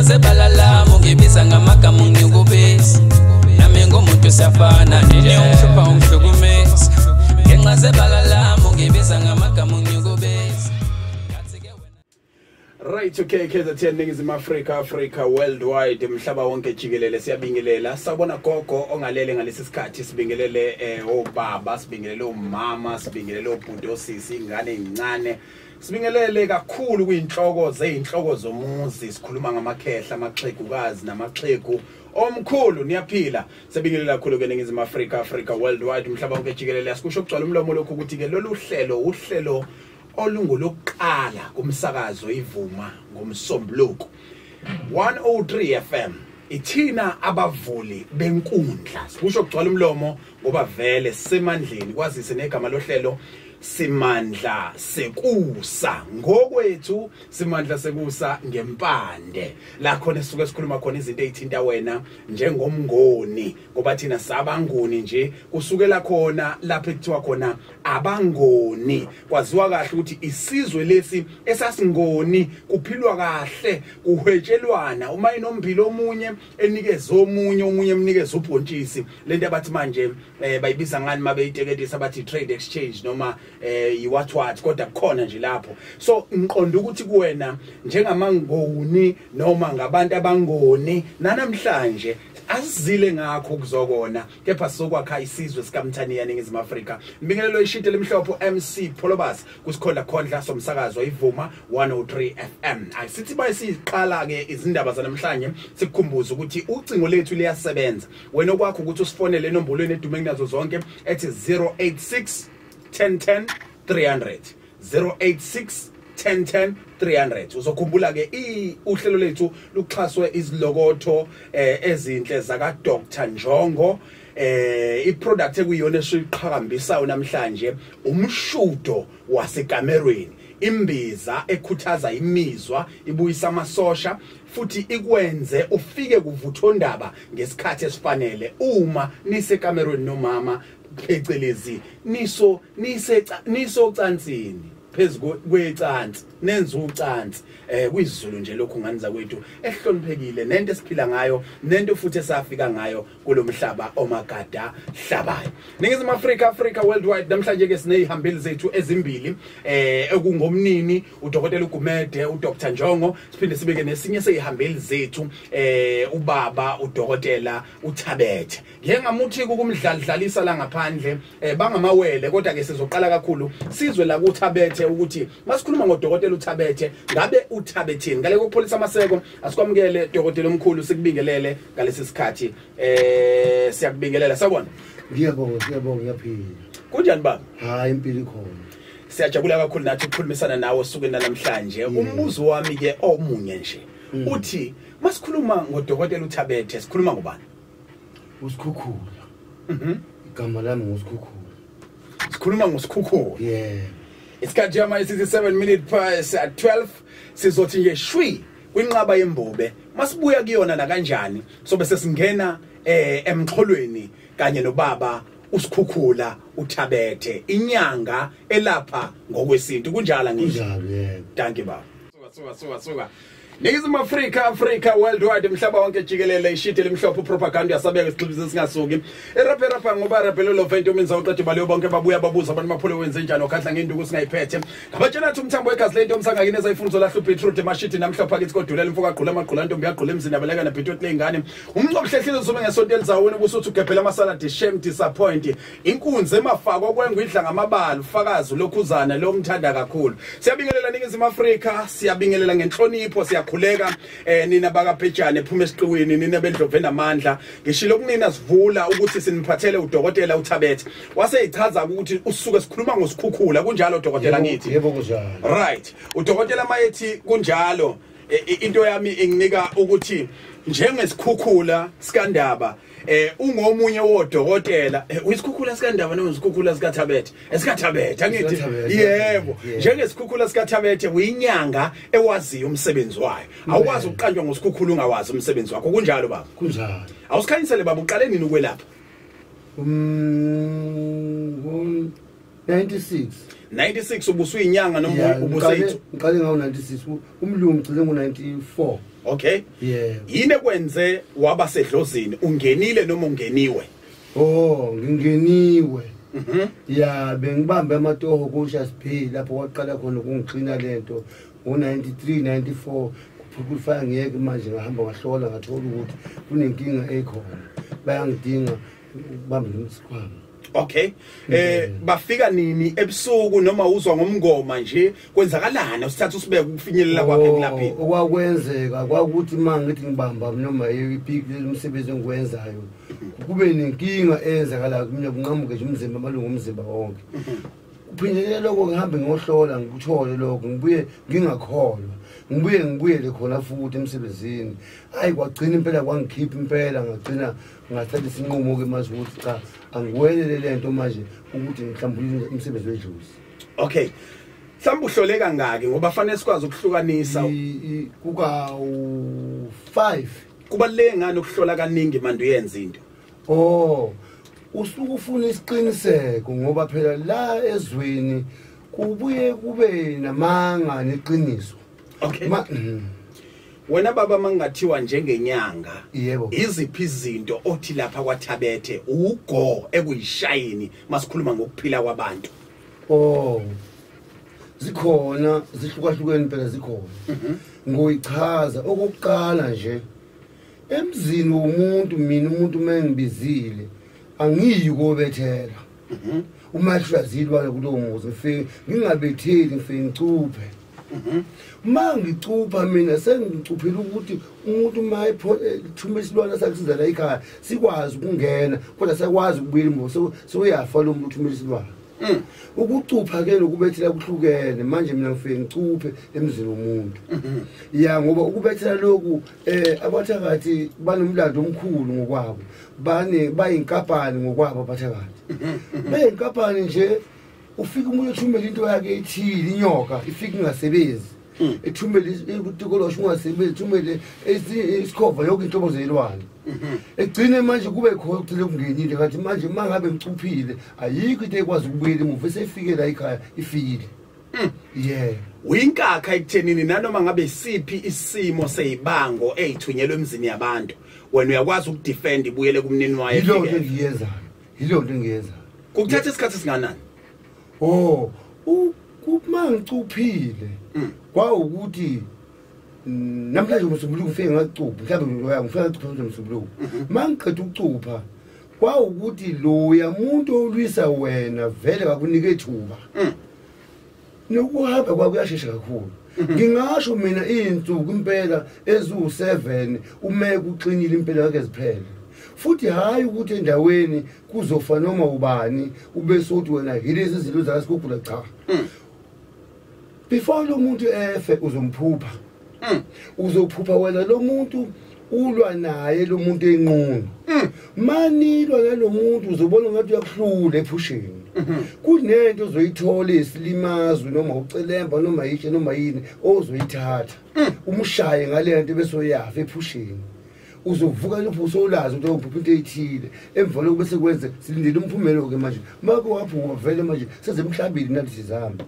Ngenxa zebalala ungibiza ngamagama ungikubisa. Nami ngumuntu siyafana nje ungihlupha ungihlukumeza. Ngenxa zebalala ungibiza ngamagama ungikubisa. Right, okay, KZN Ningizimu Afrika, Africa worldwide, mhlaba wonke jikelele siyabingelela. Sawubona gogo ongalele ngalesi sikhathi, sibingelele obaba, sibingelele omama, sibingelele obhuti, osisi, ingane ezincane. Sibingelele kakhulu kuyinhloko zeinhloko zomuzi, sikhuluma ngamakhehla, amaxhegukazi namaxhegu omkhulu, niyaphila. Sibingelela kakhulu ke Ningizimu Afrika, Africa worldwide, mhlaba wonke jikelele. Asikusho ukugcwala umlomo lokhu ukuthi ke lolu hlelo uhlelo olungulokuqala kumsakazo ivuma ngomsombuluko 103 FM. Ithina abavuli benkundla, sikusho ukugcwala umlomo ngoba vele semandleni, kwazise negama lohlelo Simandla Sekusa. Ngokwethu Simandla Sekusa ngempande la khona sisuke sikhuluma khona izinto ezithinta wena njengomngoni, ngoba thina sabangoni nje kusukela khona lapha ekuthiwa khona abangoni. Kwaziwa kahle ukuthi isizwe lesi esasingoni kuphilwa kahle, kuhwetshelwana, uma inombili omunye enikeza omunye, omunye emnikeza ubhontshisi. Lento abathi manje bayibiza ngani mabeyiteketisa, bathi trade exchange noma yiwathwathi, kodwa kukhona nje lapho. So ngiqonda ukuthi kuwena njengamangoni noma ngabantu abangoni nanamhlanje asizile ngakho kuzokona, kepha sizokwakha isizwe sikaMthaniya Ningizimu Afrika. Mbingelelo ishite lemhlophe MC Pholobas kusikhondla khondla somsakazo ivuma 103 FM. Asithi bayisiqala ke izindaba zanamhlanje, sikukhumbuza ukuthi ucingo lethu liyasebenza. Wena okwakho ukuthi usifonele enombolweni edume kunazo zonke ethi 086 10 10 300, 086 10 10 300. Uzokhumbula ke uhlelo lethu luxhaswe izilokotho ezinhle zaka Dr Njongo. I-product ekuyiyona esiqhakambisayo namhlanje umshudo wasekamerweni, imbiza ekhuthaza imizwa, ibuyisa amasosha futhi ikwenze ufike kuvuthondaba ngesikhathi esifanele uma nisekamerweni nomama, phecelezi niso nisocansini phezulu kwecansi, nenza ucansi. Kuyizulu nje lokhu nganiza kwethu ehloniphekile, nento esiphila ngayo, nento futhi esafika ngayo kulomhlaba omagada hlabayo. Ningizimu Afrika, Africa worldwide. Namhlanje ke sinezihambeli zethu ezimbili, ekungomnini uDokotela uGumede, uDr Njongo, siphinde sibeke nesinye sezihambeli zethu ubaba uDokotela uThabethe. Ngeke ngamuthi ukumdlalidlalisa la ngaphandle, bangamawele, kodwa ke sizoqala kakhulu sizwe la kuThabethe ukuthi masikhuluma ngoDokotela uThabethe, ngabe uThabethini? Ngale kokupholisa amaseko, asikwamukele dokotela omkhulu, sikubingelele ngalesi sikhathi. Siyakubingelela, sawubona. Ngiyabonga, ngiyabonga, ngiyaphila. Kunjani baba? Hayi, impilo ikhona. Siyajabula kakhulu nathi ukukhulumisana nawe osukwini namhlanje. Umbuzo wami ke omunye nje uthi masikhuluma ngoDokotela uThabethe sikhuluma ngobani? Usikhukhula. Igama lami nguSikhukhula. Sikhuluma ngoSikhukhula. Yeah. Isikhathi manje 67 minutes past 12, sizothi nje shwi kwinqaba yembube. Masibuya kuyona na kanjani sobe sesingena emxholweni kanye nobaba uSikhukhula uThabethe, inyanga elapha ngokwesintu. Kunjalo ngisho? Kunjalo, yebo. Thank you baba. Suka suka suka. Ningizimu Afrika, Africa worldwide, mhlaba wonke jikelele. Ishite lemhlophe propaganda yasabeka isixhibisi singasuki. Eraphe rapha ngoba raphelelo lovento minza uqede baleyo bonke babuya babuza abantu maphole wenze njani okhahla ngenduku singayiphethe. Ngabatshela athi umthambo wegazi lento umsangakini ezayifunzo lahlu beetroot emashiti namhlophe akithi kodulela imfuka gqula amagqula ntombi yagqula emzini abaleka na beetroot lengane. Umnqobuhlehlile uzobe ngesonto elizayo wena ubusuthi ugebhela amasalad, shame disappoint. Inkunzi emafako kwengidla ngamabala ufakazi lokhuzana lo mthanda kakhulu. Siyabingelela Ningizimu Afrika, siyabingelela ngenhlonipho, siyakhuleka nina bakabhejane phuma esiqiwini, nina bendlovu enamandla. Ngishilo kunina sivula ukuthi siniphathele uDokotela uThabethe. Waseyichaza ukuthi usuke sikhuluma ngoSikhukhula, kunjalo dokotela ngithi? Yebo kunjalo. Right. Udokotela mayethi kunjalo, into yami inginika ukuthi njengesikhukhula sikandaba ungomunye wodokotela. Uyisikhukhula sikandaba noma isikhukhula sikaThabethe? EsikaThabethe angithi? Yebo, njengesikhukhula sikaThabethe uyinyanga ewaziyo umsebenzi wayo. Awukwazi ukuqanjwa ngosikhukhula ungawazi umsebenzi wakho. Kunjalo baba? Kunjalo. Awusikhanyisele baba, uqale nini ukwelapha? 96. 96 ubusuyinyanga noma ubuseyithu? Ngiqale ngawo 96, umlungu ngigcine ngo 94. Okay. Yeah. Yini kwenze waba sedlozini? Ungenile noma ungeniwe? Oh, ngingeniwe. Ya, bengibambe amatoho kusha siphila lapho kwaqala khona ukungixina lento ngo93 94 kuphukufaka ngiyeke manje ngahamba ngahlola ngathola ukuthi kunenkinga ekhona, bayangidinga ukubamba umsikhwama. Okay. Bafika nini ebusuku noma uzwa ngomngoma nje kwenzakalana usithatha usibeke ukufinyelela kwakhe kulaphini? Okwakwenzeka kwakuthi mangithi ngibamba noma ipiki lomsebenzi engikwenzayo kube nenkinga eyenzakala kumina, kunqamuke nje umzimba, amalungu omzimba wonke. Kuphindelela lokho ngihambe ngiyohlola ngikuthole lokho, ngibuye ngingakholwa, ngibuye ngibuyele khona futhi emsebenzini. Hayi, kwagcina impela kwangikhipha impela, ngagcina ngathatha isinqumo-ke manje ukuthi cha, angiwelele le nto manje ukuthi ngihlambulule umsebenzi wedlozi. Okay. Mhlawumbe uhlole kangaki ngoba fanele sikwazi ukuhlukanisa? Kuka 5. Kubaluleke ngani ukuhlola kaningi manje uyenza into? Oh, usuke ufuna isiqiniseko ngoba phela la ezweni kubuye kube namanga neqiniso. Okay. Wena baba mangathiwa njengenyanga, yebo, iziphi izinto othi lapha kwaThabethe ugo ekuyishayini masikhuluma ngokuphila kwabantu? Oh, zikhona, zihlukahlukene phela zikhona. Ngoyichaza okokuqala nje emzini womuntu, mina umuntu mengibizile angiyi kobethela. Uma hlazilwa kulowo muzi ngifike ngingabetheli, ngifike ngicuphe. Uma ngicupha mina sengicuphela ukuthi umuntu uma ethuma isilwane sakhe siza la ekhaya sikwazi ukungena, kodwa sakwazi ukubuyela emuva, sewuyafa lo muntu uthumela isilwane. Ukucupha ke nokubethela kuhlukene. Manje mina ngifike ngicuphe emzini womuntu. Ya, ngoba ukubethela lokhu abathakathi banomlando omkhulu ngokwabo, bayinkampani ngokwabo abathakathi. Bayinkampani nje, ufika umuntu ethumela into yakhe ethile, inyoka ifika ingasebenzi, ethumele itikolosho ungasebenzi, ethumele isikhova, yonke inhlobo zeyilwane. Egcine manje kube khona ukugcina kungenile, kanti manje uma ngabe ngicuphile ayikho into ekwazi ukubuyela emuva, esefike la ekhaya ifile. Yeah. Uyinkakha ekuthenini nanoma ngabe siphi isimo seyibango eyithunyelwe emzini yabantu, wena uyakwazi ukudefend ibuyele kumnini wayo? Yiloo nto engiyenzayo, yiloo nto engiyenzayo. Kukuthatha isikhathi esinganani? Oh, uma ngicuphile kwawukuthi namhlanje umsombuluko ngifike ngacupha, mhlawumbe ngifike ngacupha umsombuluko. Uma ngiqeda ukucupha kwawukuthi loya muntu olwisa wena vele kakunike ithuba. Nokuhamba kwakuyashesha kakhulu. Ngingasho mina iy'nsuku impela eziwu-7 ume kuqinile impela ngeke ziphele. Futhi hayi ukuthi endaweni kuzofa noma ubani ubese uthi wena yilezi izinto zakasigugula, cha. Before lo muntu efe uzomphupha. Uzophupha wena lo muntu ulwa naye lo muntu enqunu. Manilwa nalo muntu uzobona ngathi uyakuhlula ephusheni. Kunento ozoyithola isilimazo noma ucelemba noma yitshe noma yini ozoyithatha. Umshaye ngalento bese uyafa ephusheni. Uzovuka lapho usolazi ukuthi uphupha into ethile. Emva lokho bese kwenze silindele umphumelo ke manje. Make waphuma vele manje sezemhlabili nathi sizambe.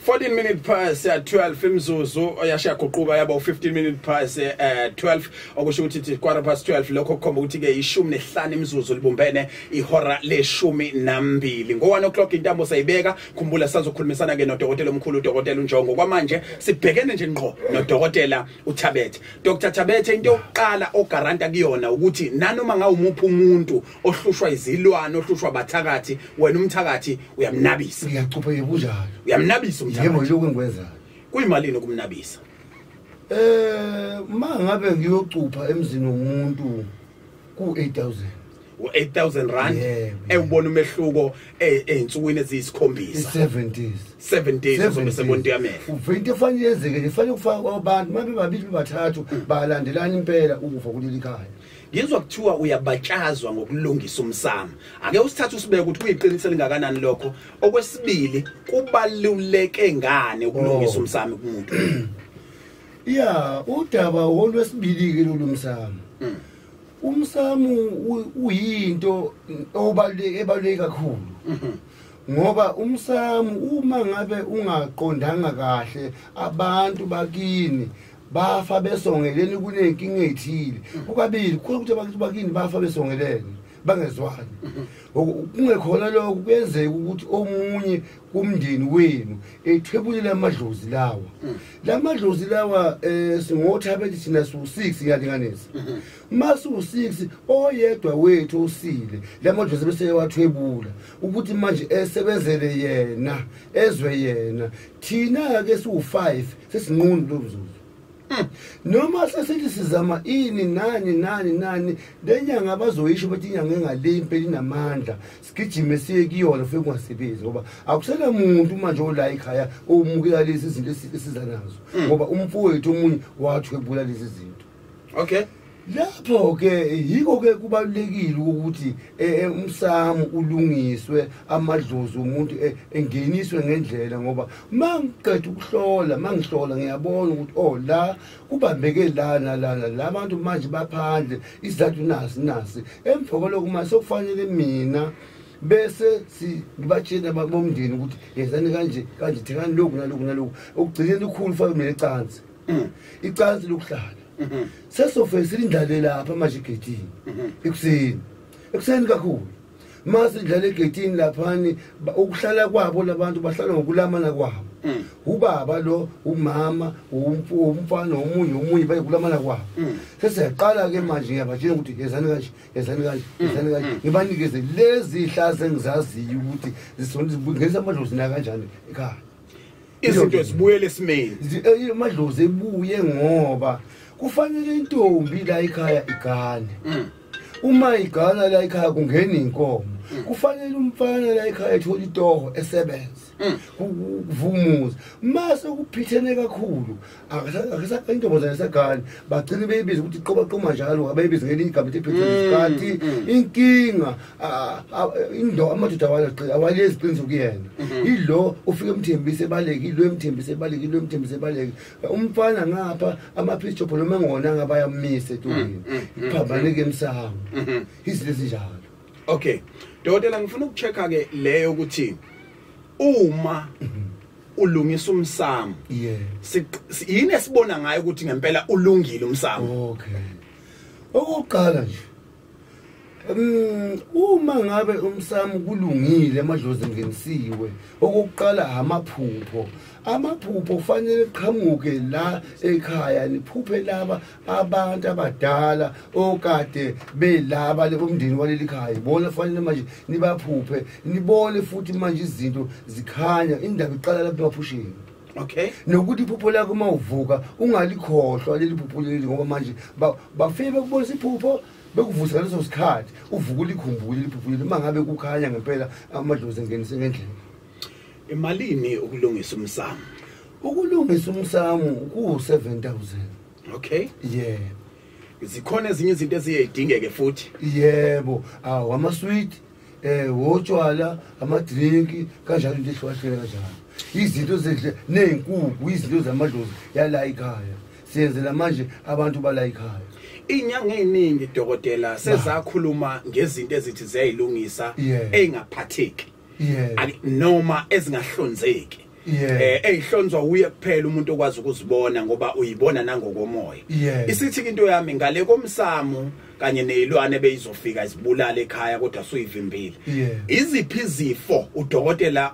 14 minutes past 12 imzuzu oyasha guquka yaba u15 minutes past 12, okusho ukuthi 12:15, lokho kukhomba ukuthi ke 15 imzuzu libumbene ihora le-12 ngo 1 o'clock intambo sayibeka. Khumbula sazokhulumisana ke nodokotela omkhulu udokotela uNjongo. Kwamanje sibhekene nje ngqo nodokotela uThabethe. Dr Thabethe, into yokuqala ogaranta kuyona ukuthi nanoma ngawumuphi umuntu ohlushwa izilwane, ohlushwa abathakathi, wena umthakathi uyamnabisa. Ngiyacupha yebo njalo. Uyamnabisa umthakathi. Yebo, yilokho engikwenzayo. Kuyimalini ukumnabisa? Uma ngabe ngiyocupha emzini womuntu ku-8000. U-8000 rand ewubona umehluko ey'nsukwini eziyisikhombisa. 7 days. 7 days uzobe sebona into yamehlo. Uvele into efanele yenzeke nje, fanele kufakwe abantu uma bebabili bebathathu balandelana impela ukufa kuleli khaya. Ngizwa kuthiwa uyabatshazwa ngokulungisa umsamo. Ake usithathe usibeke ukuthi kuyiqiniso elingakanani lokho. Okwesibili, kubaluleke ngani ukulungisa umsamo kumuntu? Ya, udaba olwesibili ke lolu msamo. Umsamo uyinto ebaluleke kakhulu. Ngoba umsamo uma ngabe ungaqondanga kahle abantu bakini bafa besongeleni kunenkinga ethile. Ukabili ukuthi abantu bakini bafa besongelene bangezwani. Kungekhona lokho kuyenzeka ukuthi omunye kumndeni wenu ethwebulile amadlozi lawa. Lamadlozi lawa singothabethi thina su6 ngiyalinganisa. Masu 6 oyedwa wethu osile lamadlozi bese ewathwebula ukuthi manje esebenzele yena ezwe yena. Thina ke su5 sesinqunu lo mzuzu. Noma sesithi sizama ini nani nani nani lenyanga bazoyisho ukuthi inyanga engale impela inamandla sigijime siye kuyona ufike kungasebenzi ngoba akusela muntu manje ola ekhaya omukela lezi izinto esiza nazo ngoba umfowethu omunye wathwebula lezi zinto. Okay, lapho ke yiko ke kubalulekile ukuthi umsamo ulungiswe amadlozi umuntu engeniswe ngendlela ngoba mangiqeda ukuhlola mangihlola ngiyabona ukuthi oh la kubambeke lana lana labantu manje baphandle isizathu nasi nasi. Emva kwalokho manje sokufanele mina bese sibatshela bomndeni ukuthi yenzani kanje kanje thekani lokhu nalokhu nalokhu okugcineni ukhulu fake mina icansi icansi lokuhlala. Sesofesa indlale lapha manje egedini ekuseni kakhulu mase indlale egedini laphani ukuhlala kwabo labantu bahlala ngokulamana kwabo. Ubaba lo umama umfana omunye omunye bayikulamana kwabo. Sesiyaqala ke manje ngiyabatshela ukuthi yezani kanje yezani kanje yezani kanje ngibanikeze lezi zihlahla engizaziyo ukuthi zisondisa amadlozi na kanjani ekhaya. Izinto zibuyele esimeni amadlozi ebuye ngoba kufanele intombi la ekhaya igane. Uma igana la ekhaya kungena inkomo. Kufanele umfana la ekhaya ethole itoho esebenze kuvumuza. Mase kuphithene kakhulu akasaqala intombazane esagane bagcine beyibiza ukuthi qoba qoma njalo abayibiza ngelinye igama ethi phithene isikhathi inkinga indo amadoda awalezi qiniso kuyena. Ilo ufike emthembise ebaleke ilo emthembise ebaleke ilo emthembise ebaleke umfana ngapha amaphishopho noma ngona ngabayammise etulini iphambaneke emsamo izinto ezinjalo. Okay, dokotela ngifuna ukuchecka ke leyo ukuthi uma ulungisa umsamo yini esibona ngayo ukuthi ngempela ulungile umsamo? Okay, okokuqala nje uma ngabe umsamo kulungile amadlozi engenisiwe okokuqala amaphupho. Amaphupho kufanele qhamuke la ekhaya niphuphe laba abantu abadala okade belaba umndeni waleli khaya bona kufanele manje nibaphuphe nibone futhi manje izinto zikhanya indaba iqala lapha emaphusheni. Okay, nokuthi iphupho lakho uma uvuka ungalikhohlwa leli phupho leli ngoba manje bafike bekubonisa iphupho bekuvusa ngaleso sikhathi uvuka ulikhumbule liphupho leli uma ngabe kukhanya ngempela amadlozi engenise ngendlela. Imalini ukulungisa umsamo? Ukulungisa umsamo ku 7000. Okay, yeah. Zikhona ezinye izinto eziyidingeke futhi? Yebo, awu ama sweet wotshwala ama drink kanjalo into ehlukahlukene kanjalo. Izinto zedle nezinkukhu izinto zamadlozi yala ekhaya. Siyenzela manje abantu bala ekhaya. Inyanga eziningi dokotela sezakhuluma ngezinto ezithi ziyayilungisa engaphatheki noma ezingahlonzeki. Eyihlonzwa uye kuphela umuntu okwazi ukuzibona ngoba uyibona nangokomoya. Isithi into yami ngale komsamo kanye nezilwane beyizofika izibulala ekhaya kodwa suyivimbile. Iziphi izifo udokotela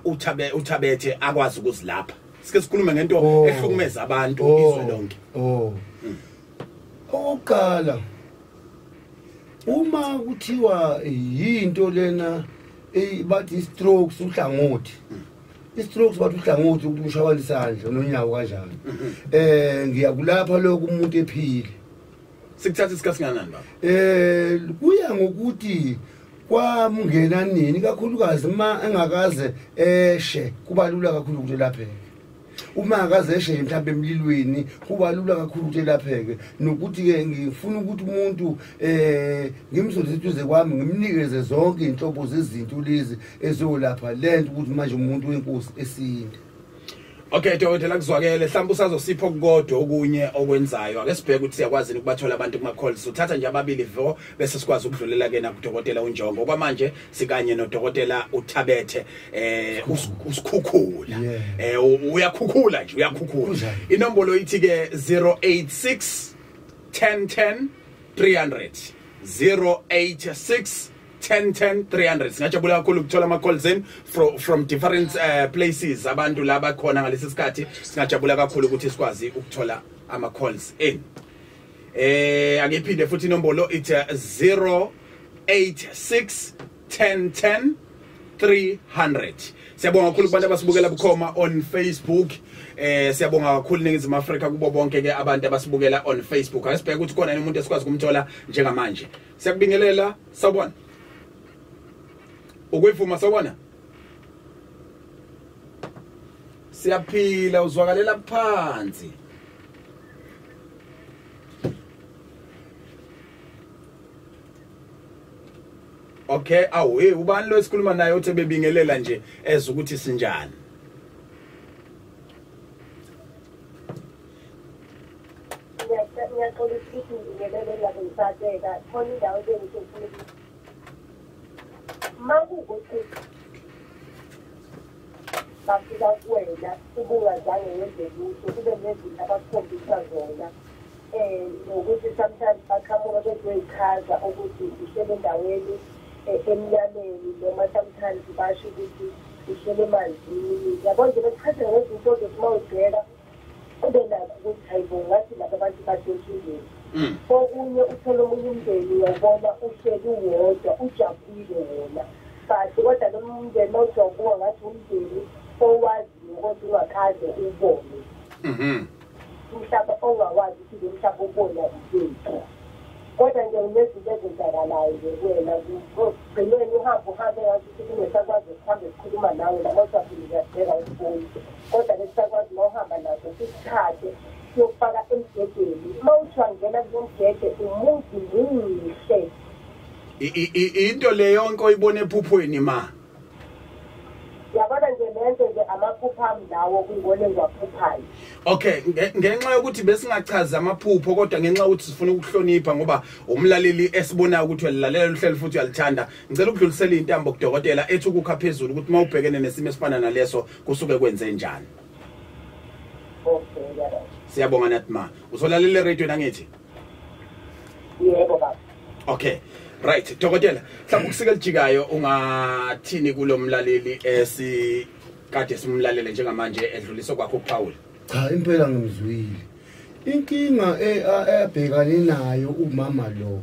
uthabethe akwazi ukuzilapha? Sike sikhulume ngento ehlukumeza abantu izwe lonke. Okokuqala uma kuthiwa yinto lena bathi strokes uhlangothi. I-strokes bathi uhlangothi ukuthi ushawala isandla nonyawo kanjalo. Ngiyakulapha lokho umuntu ephile. Sikuthatha isikhathi singanani baba? Kuya ngokuthi kwamngena nini kakhulukazi uma engakaze eshe kuba lula kakhulu ukuthi elapheke. Uma akaze eshe mhlawumbe emlilweni kuba lula kakhulu ukuthi elapheke. Nokuthi ke ngifuna ukuthi umuntu ngimsondeze eduze kwami ngimnikeze zonke inhlobo zezinto lezi ezolapha lento ukuthi manje umuntu wenkosi esinde. Okay dokotela, kuzwakele. Mhlawumbe usazosipha okukodwa okunye okwenzayo. Ake sibheke ukuthi siyakwazi ukubathola abantu kuma calls. Uthatha nje ababili vo bese sikwazi ukudlulela ke nakudokotela uNjongo. Kwamanje sikanye nodokotela uThabethe uSikhukhula. Uyakhukhula nje, uyakhukhula. Inombolo ithi ke 086 10 10 300 086 10 10 300. Singajabula kakhulu ukuthola ama calls in from different places abantu laba khona ngalesi sikhathi. Singajabula kakhulu ukuthi sikwazi ukuthola ama calls in. Angiphinde futhi inombolo ithi 086 10 10 300. Siyabonga kakhulu kubantu abasibukela bukhoma on Facebook. Siyabonga kakhulu Ningizimu Afrika kubo bonke ke abantu abasibukela on Facebook. Asibheke ukuthi khona umuntu esikwazi ukumthola njengamanje. Siyakubingelela, sawubona. Ukuyivuma, sawubona. Siyaphila, uzwakalela phansi. Okay, awu hey, ubani lo esikhuluma naye uthe bebingelela nje ezwe ukuthi sinjani? Ngiyacela ukuthi ngibingelele lapho ngisateka khona indawo engifuna makukuthi bafika kuwena ubungazange wenze lutho, kube nezinto abakukhombisa zona nokuthi sometimes baqhamuka bezoyichaza ukuthi uhlele endaweni emnyameni, noma sometimes basho ukuthi uhlele emanzini. Yabo nje bekuchazela ngezinto ozothi uma ubheka ube nakho ukuthi hayibo, ngathi laba bantu basenkingeni. Okunye uthole omunye umndeni uyawubona uhleli uwodwa ujabulile wona, but kodwa lo mndeni mawujabuka ngathi umndeni owaziyo kodwa ungakaze ubone umhlaba ongawazi ukuthi lo mhlaba ubona kuphi. Kodwa nje unezinto ezenzakalayo nje kuwena, kugcineni uhambe uhambe ngathi kungesakwazi ukuhambe sikhuluma nawe noma usafika uyabheka ifoni, kodwa ke sisakwazi uma uhamba naso sisithathe siyofaka emgedeni. Uma uthi wangena kulo mgede umuzi muhle. Into le yonke oyibone ephuphweni ma. Yabona nje lento nje amaphupho ami lawo kuyibona engiwaphuphayo. Okay, ngenxa yokuthi besingachaza amaphupho kodwa ngenxa yokuthi sifuna ukuhlonipha ngoba umlaleli esibonayo ukuthi uyalilalela uhlelo futhi uyalithanda, ngicela ukudlulisela intambo kudokotela ethi ukukha phezulu ukuthi mawubhekene nesimo esifana naleso kusuke kwenze njani. Okay, yabona. Siyabonga nathi ma. Uzolalela radio nangithi? Yebo baba. Okay. Right, dokotela, mhlawumbe ukusika elijikayo ungathini kulomlaleli esikade simlalele njengamanje edlulisa kwakho uPaul? Cha, impela ngimzwile. Inkinga ebhekane nayo umama lo,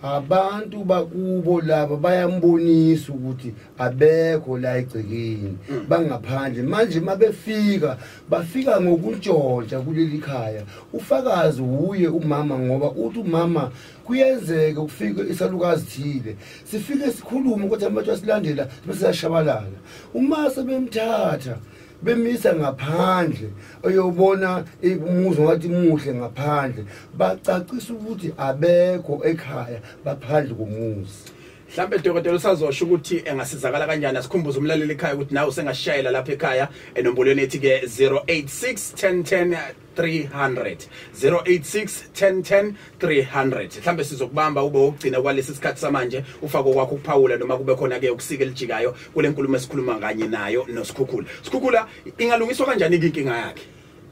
abantu bakubo laba bayambonisa ukuthi abekho la egcekeni, bangaphandle. Manje mabefika bafika ngokuntshontsha kuleli khaya. Ufakazi uye umama, ngoba uthi umama kuyenzeka ukufika isalukazi thile sifike sikhulume kodwa manje asilandela bese siyashabalala. Uma sebemthatha bemisa ngaphandle uyobona umuzi ngathi muhle ngaphandle, bacacisa ukuthi abekho ekhaya, baphandle komuzi. Mhlambe dokotela usazosho ukuthi engasizakala kanjani. Asikhumbuze umlaleli ekhaya ukuthi nawe usengashayela lapha ekhaya enombolweni ethi ke 086 10 10 300 086 10 10 300. Mhlambe sizokubamba ube wokugcina kwalesi sikhathi samanje ufako kwakho ukuphawula noma kube khona ke ukusika elijikayo kule nkulumo esikhuluma kanye nayo noSikhukhula. Sikhukhula, ingalungiswa kanjani inkinga yakhe?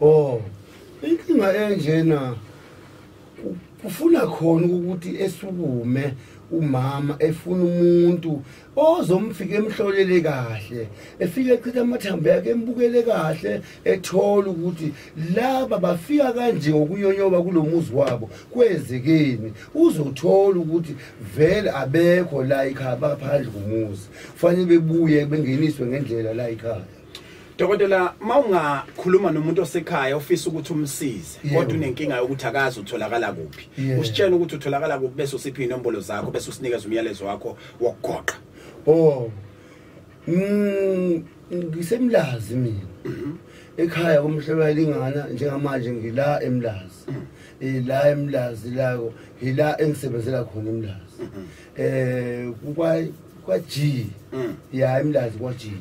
Oh, inkinga enjena kufuna khona ukuthi esukume umama efuna umuntu ozomfika emhlolele kahle, efike echitha amathambo yakhe embukele kahle, ethola ukuthi laba bafika kanje ngokunyonyoba kulomuzi wabo kwezekeni. Uzothola ukuthi vele abekho la ekhaya, baphandle komuzi, kufanele bebuye bengeniswe ngendlela la ekhaya. Dokotela, mawungakhuluma nomuntu osekhaya ofisa ukuthi umsize kodwa unenkinga yokuthi akazi utholakala kuphi, usitshela ukuthi utholakala kuphi bese usiphi inombolo zakho bese usinikeza umyalezo wakho wokugoqa. Oh, ngisemlazi mina ekhaya komhlaba lingana njengamanje ngila eMlazi. La eMlazi lako ila engisebenzela khona eMlazi. Kwa G ya eMlazi kwa G.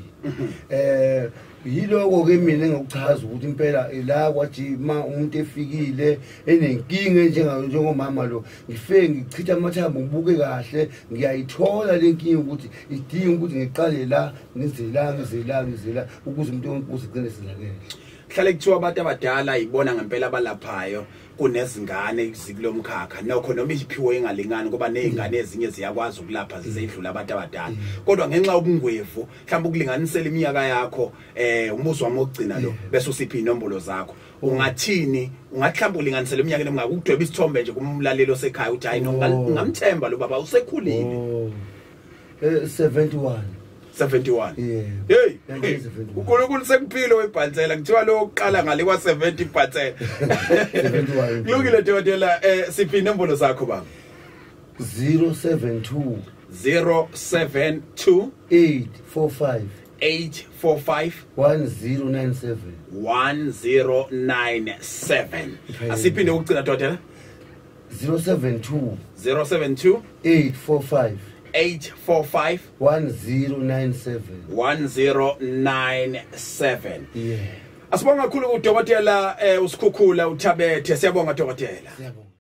Yiloko ke mina engakuchaza ukuthi impela la kwathi ma umuntu efikile enenkinga njengomama lo, ngifike ngichitha amathambo ngibuke kahle, ngiyayithola le nkinga ukuthi idinga ukuthi ngiqale la ngize la ngize la ngize la ukuze umuntu uzigcine sizakele. Kuhlale kuthiwa abantu abadala ibona ngempela abalaphayo kunezingane zikulomkhakha, nokho noma iziphiwo engalingani ngoba nezingane ezinye ziyakwazi ukulapha zizedlula abantu abadala, kodwa ngenxa yobungwevu mhlawumbe ukulinganisela iminyaka yakho umbuzo wami wokugcina lo bese usiphi inombolo zakho, ungathini ungathi mhlawumbe ulinganisela iminyaka emingaka ukudweba isithombe nje kumlaleli osekhaya uthi hayi ngingamthemba lo baba usekhulile? 71. 71. Yeah. Hey, 1971. uNkulunkulu sekuphile webhansela, kuthiwa lo oqala ngale kwa 70 ibhansela. 71. Kulungile dokotela, siphi inombolo zakho baba? 072 072 845 845 1097. 1097. Asiphinde ukugcina dokotela. 072 072 845 845 1097. 1097. Yeah. Asibonga kakhulu kudokotela uSikhukhula uThabethe, siyabonga dokotela. Siyabonga.